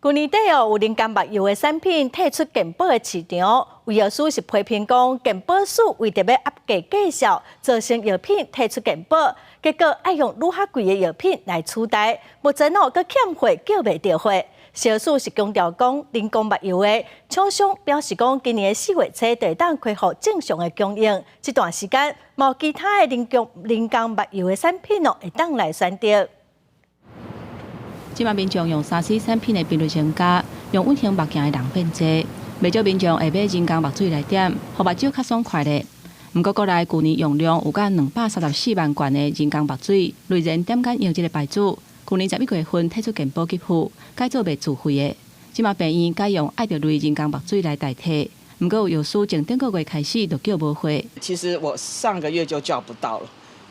舊年底哦，有人工目藥的產品退出健保的市場，有藥師是批評講，健保署為著欲壓低價數，造成藥品退出健保，結果愛用愈較貴的藥品來取代，目前哦，閣欠貨叫袂著貨。食藥署是強調講，人工目藥的廠商表示講，今年的4月初就會當恢復正常的供應，這段時間無其他的人工目藥的產品哦，會當來選擇。這馬民眾用3C 產品的頻率增加，用隱形目鏡的人變濟，袂少民眾會買人工目水來點，予目睭較爽快咧。毋過國內舊年用量有甲234萬罐的人工目水，瑞仁點眼藥這个牌子，舊年11月份退出健保給付，改做賣自費的。這馬病院改用愛德瑞人工目水來代替。毋過有藥師從頂個月開始就叫無貨。其實我上個月就叫不到了。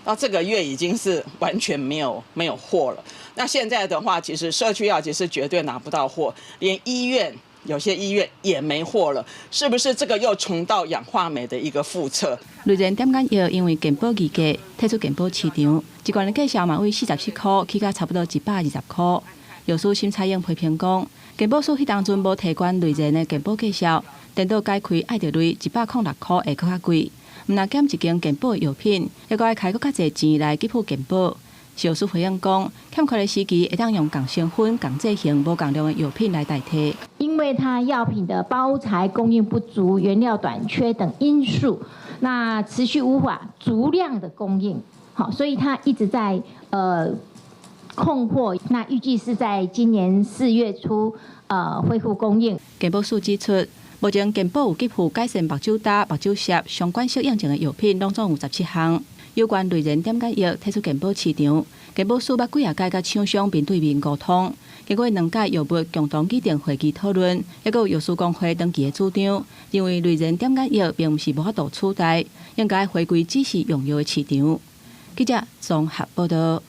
到這個月已經是完全沒有貨了。那現在的話，其實社區藥局是絕對拿不到貨，連醫院有些醫院也沒貨了。是不是這個又重蹈氧化鎂的一個覆轍？瑞仁點眼藥因為健保議價退出健保市場，一罐的價數嘛為47塊起到差不多120塊。藥師沈彩英批評講，健保署彼當陣無提懸瑞仁的健保價數，顛倒改開愛德瑞106塊會閣較貴。毋但減一間健保藥品，猶閣愛開閣較濟錢來給付健保。食藥署回應講，欠缺的時期會當用仝成分、仝劑型、無仝量的藥品來代替。因為它藥品的包材供應不足、原料短缺等因素，那持續無法足量的供應，好，所以它一直在控貨。那預計是在今年4月初恢復供應。健保署指出，目前健保有給付改善目睭焦、目睭澀相關適應症的藥品，攏總有17項。有關瑞仁點眼藥退出健保市場，健保署捌幾仔擺佮廠商面對面溝通，經過兩屆藥物共同擬定會議討論，猶閣有藥師公會長期的主張，認為瑞仁點眼藥並毋是無法度取代，應該回歸只是用藥的市場。記者綜合報道。